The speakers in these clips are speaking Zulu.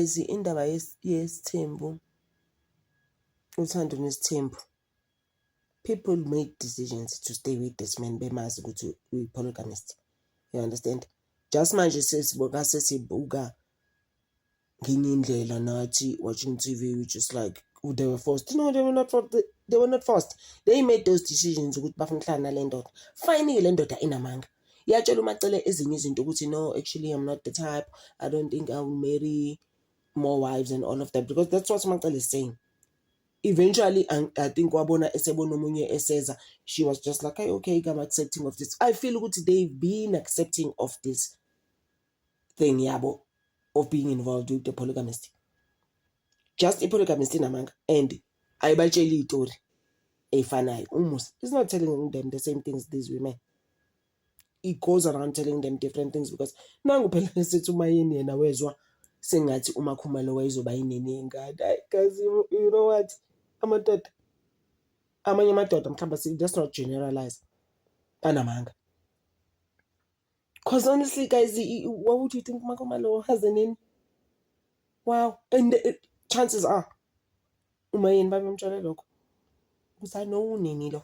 Guys, indaba yesithembu, uthando nesithembu. People make decisions to stay with this man bemazi ukuthi uyi-polygamist. You understand? Just manje sesibuka sesibuka ngenye indlela nathi watching TV, we just like, oh, they were forced. No, they were not forced. They were not forced. They made those decisions ukuthi bafuna ukuhlala nale ndoda. Fine-ke, le ndoda inamanga. Iyatshela uMacele ezinye izinto ukuthi, "No, actually, I'm not the type. I don't think I will marry more wives," and all of that, because that's what uMacele is saying. Eventually, I think wabona esebona omunye eseza, she was just like, "Hey, okay, I'm accepting of this." I feel ukuthi they've been accepting of this thing yabo of being involved with the polygamist. Just i-polygamist inamanga and ayibatsheli iy'tori ey'fanayo. UMusa is not telling them the same things, these women. He goes around telling them different things, because nangu phela esithi uMayeni yena wezwa sengathi uMakhumalo wayezoba yinene yengane. Hayi guys, you know what, amadoda, amanye amadoda mhlawumbe, let's not generalize, anamanga. 'Cause honestly, guys, what would you think uMakhumalo has a name? Wow. And chances are uMayeni babemtshele lokho ukuthi I know unini lo,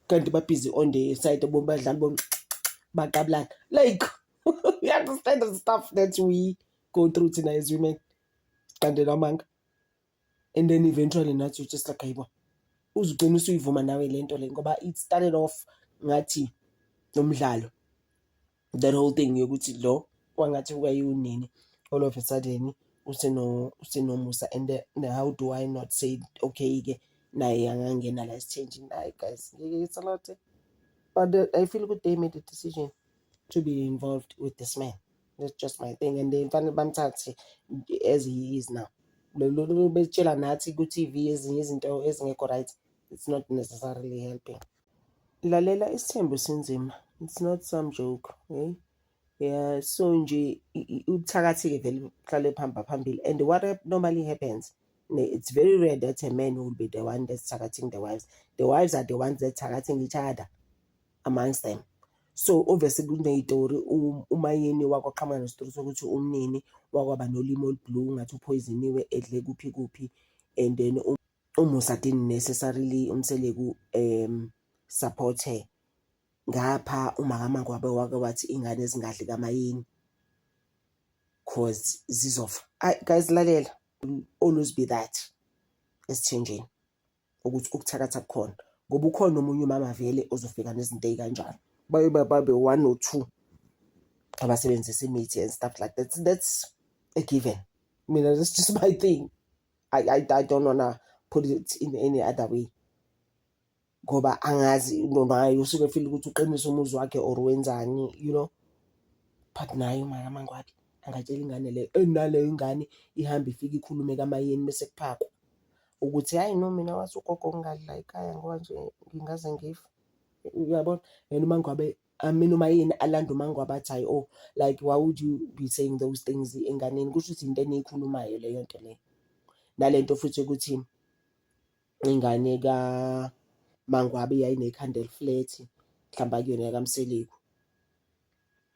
kanti ba-busy on the side badlala bo baqabulana. Like, you understand the stuff that we go through thina as women, siqandelwa amanga, and then eventually nathi you just like, hayibo, uzugcina usuyivuma nawe le nto le, ngoba it started off ngathi nomdlalo, that whole thing yokuthi lo wangathi wayewunini, all of a sudden usenoMusa. And then how do I not say, okay-ke, naye angangena la esithenjini? Hayi guys, it's a lot, eh? But I feel good they made a decision to be involved with this man. That's just my thing. And then fanele bamthathe as he is now. Lo betshela nathi ku-TV ezinye izinto ezingekho right, it's not necessarily helping. Lalela, isithembu sinzima. It's not some joke, eh? Yeah, so nje ubuthakathi-ke vele buhlale buhamba phambili. And what normally happens, it's very rare that a man will be the one that's targeting the wives. The wives are the ones that targeting each other amongst them. So obviously kuney'tori, uMayeni wakwaqhamuka nesitori sokuthi umnini wakwaba nolimi olu-blue, ngathi uphoyiziniwe, edle kuphi kuphi, and then uMusa didn't necessarily, uMseleku, support her. Ngapha uMakaMangwabe wake wathi ingane zingadli kaMayeni 'cause zizofa. Ayi guys, lalela, always be that esithenjini ukuthi ukuthakatha kukhona, ngoba ukhona omunye umama vele ozofika nezinto ey'kanjalo. Baye babe one or two abasebenzisa imithi and stuff like that. That's a given. Mina, that's just my thing. I don't wanna put it in any other way. Ngoba angazi naye usuke e-feel ukuthi uqinisa umuzi wakhe or wenzani. But naye uMakaMangwabe angatshela ingane leyo, and naleyo ingane ihambe ifike ikhulume kaMayeni mese kuphakwa ukuthi, "Hhayi no, mina wathi ugogo ngingadli la ekhaya ngoba nje ngingaze ngife." Uyabona? And uMangwabe, I mean, uMayeni alande uMangwabe athi, "Hhayi, oh, like, why would you be saying those things enganeni?" Kusho ukuthi into eniyikhulumayo leyo nto leyo. Nale nto futhi ukuthi ingane kaMangwabe yayinekhanda eli-flat, mhlawumbe akuyona eyakaMseleku.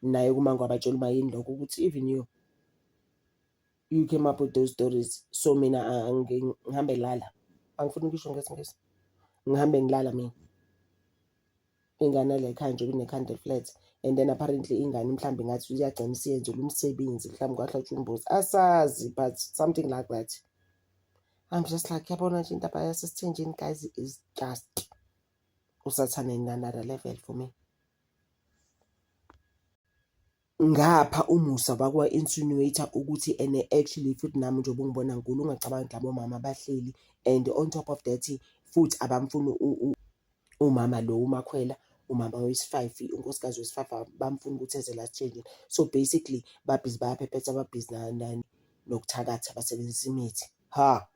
Naye uMangwabe atshele uMayeni lokho ukuthi, "Even you came up with those stories." So mina ngihambe ngilala, angifuni ukusho ngesiNgisi, ngihambe ngilala mina. Ingane yala ekhaya nje kunekhanda eli-flat, and then apparently ingane mhlawumbe ngathi iyagcina isiyenzela umsebenzi, mhlawumbe kwahlatshwa imbuzi, asazi, but something like that. I'm just like, yabona nje, indaba yasesithenjini, guys, is just usathane in another level for me. Ngapha uMusa bakwa-insinuate-a ukuthi ene actually futhi nami njengoba ungibona ngikhula, ungacabangi labo mama bahleli, and on top of that futhi abamfuni umama lo uMakhwela, umama wesi-five, unkosikazi wesi-five, bamfuna ukuthi eze la esithenjini. So basically ba-busy bayaphephetha, ba-busy nokuthakatha, basebenzisa imithi. Ha,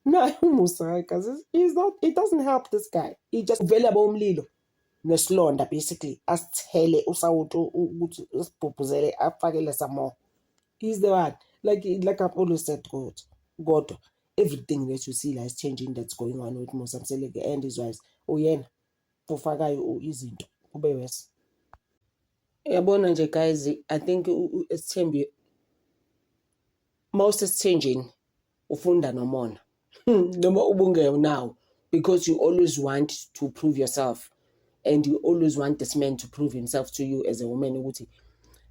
naye uMusa, hayi guys, he's not, it doesn't help this guy. He just vele yabo umlilo nesilonda, basically asithele usawoti ukuthi usibhubhuzele, afakele some more. He's the one, like I've always said, kodwa everything that you see la esithenjini that's going on with Musa Mseleku and his wives, uyena ofakayo izinto kube worse. Uyabona nje guys, I think isithembu Uma usesithenjini ufunda nomona noma ubungenawo, because you always want to prove yourself and you always want this man to prove himself to you as a woman ukuthi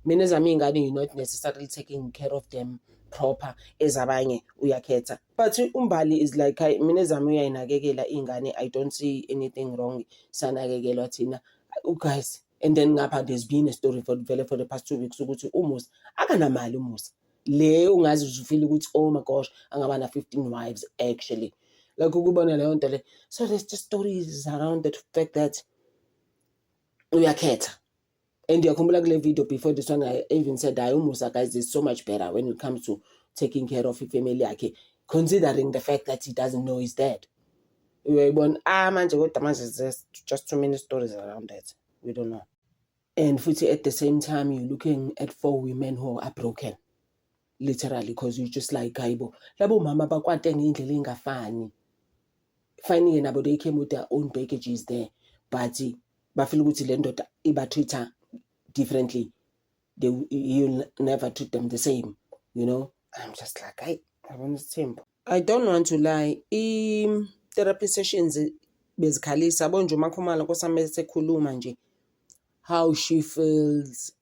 mina ezami iy'ngane, you're not necessarily taking care of them proper, ezabanye uyakhetha. But uMbali is like, hayi, mina ezami uyayinakekela iy'ngane, I don't see anything wrong, sanakekelwa thina guys. And then ngapha there's been a story for vele for the past 2 weeks ukuthi uMusa akanamali. UMusa le ungazi uzufile ukuthi, oh my gosh, angaba na 15 wives actually, like ukubona leyo nto le. So there's just stories around the fact that uyakhetha. And uyakhumbula kule video before this one, I even said, hayi, uMusa, guys, is so much better when it comes to taking care of ifamily yakhe, considering the fact that he doesn't know his dad. Uyayibona? Ah, manje kodwa manje there's just too many stories around that, we don't know. And futhi at the same time you're looking at four women who are broken, literally, because you just like, hayibo, labo mama bakwate ngey'ndlela ey'ngafani. Fine-ke nabo, they came with their own baggages there, but bafeel ukuthi le ndoda iba-treat-a differently. They You'll never treat them the same. I'm just like, hayi, yabona isithembu, I don't want to lie, i-therapy sessions bezikhalisa yabo nje. UMakhumalo nkosami esekhuluma nje how she feels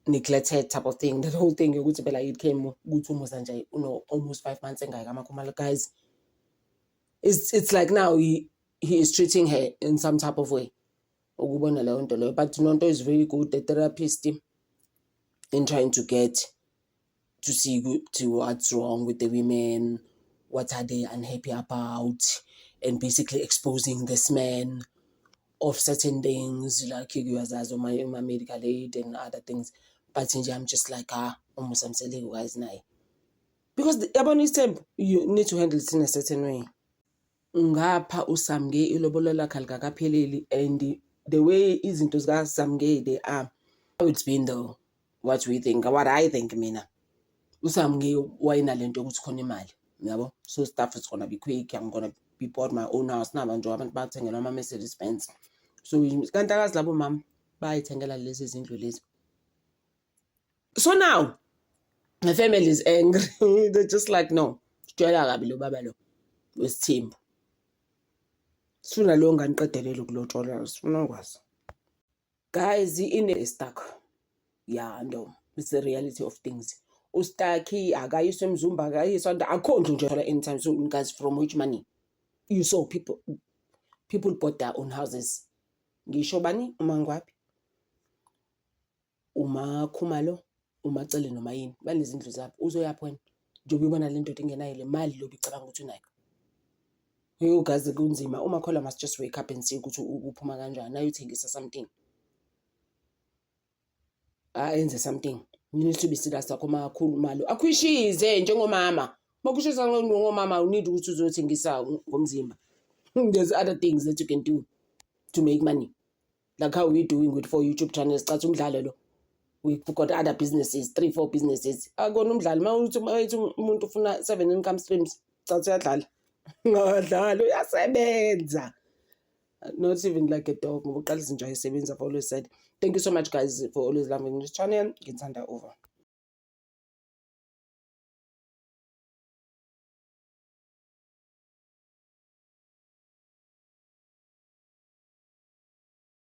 neglected type of thing, that whole thing yokuthi phela it came ukuthi uMusa nje uno almost 5 months engayi kaMakhumalo. Guys, it's like now he is treating her in some type of way, ukubona leyo nto leyo. But Nonto is very good, the therapist, in trying to get to see to what's wrong with the women, what are they unhappy about, and basically exposing this man of certain things like uyazazi uma medical aid and other things. But nje I'm just like, ah, uMusa Mseleku, guys, naye, because yabona isithembu, you need to handle it in a certain way. Ngapha uSamke ilobolo lakhe alikakapheleli, and the way izinto zikaSamke they are, how it's been though, what we think, what I think mina, uSamke wayenalento yokuthi khona imali yabo, so stuff is gonna be quick, I'm gonna be bought my own house. Naba nje abantu bathengelwa ama-Mercedes Benz, so kanti akazi labo mama bayayithengela lezi zindlu lezi. So now the family is angry. They're just like, no, sijwayela kabi lo baba lo wesithembu, sifuna leyo ngane iqedelele ukulotsholwa, sifuna ukwazi. Guys, ine stuck, yeah, no, it's the reality of things. U-stuck, akayiswa eMzumba, akayiswa akho ndlu nje anytime soon. Guys, from which money? You saw people bought their own houses. Ngisho bani, uMangwabi, uMakhumalo, uMacele noma yini, banezindlu zabo. Uzoyaphi wena njengoba ubona le ndoda ingenayo le mali lobu icabanga ukuthi unayo? Yo guys, kunzima. UMakhola must just wake up and see ukuthi uphuma kanjani, ayothengisa something, ayenze something. You need to be serious akho makhulu akhwishize njengomama, makhwishiza njengomama. You need ukuthi uzothengisa ngomzimba. There's other things that you can do to make money, like how we doing with four YouTube channels. Cathi umdlalo lo, we've got other businesses, three, four businesses. Akona umdlalo uma uthi umuntu ufuna seven income streams, cathi uyadlala, ngadlala, uyasebenza, not even like a dog, ngoba uqala izinto ayisebenza. I've always said, thank you so much, guys, for always loving this channel. Ngithanda over.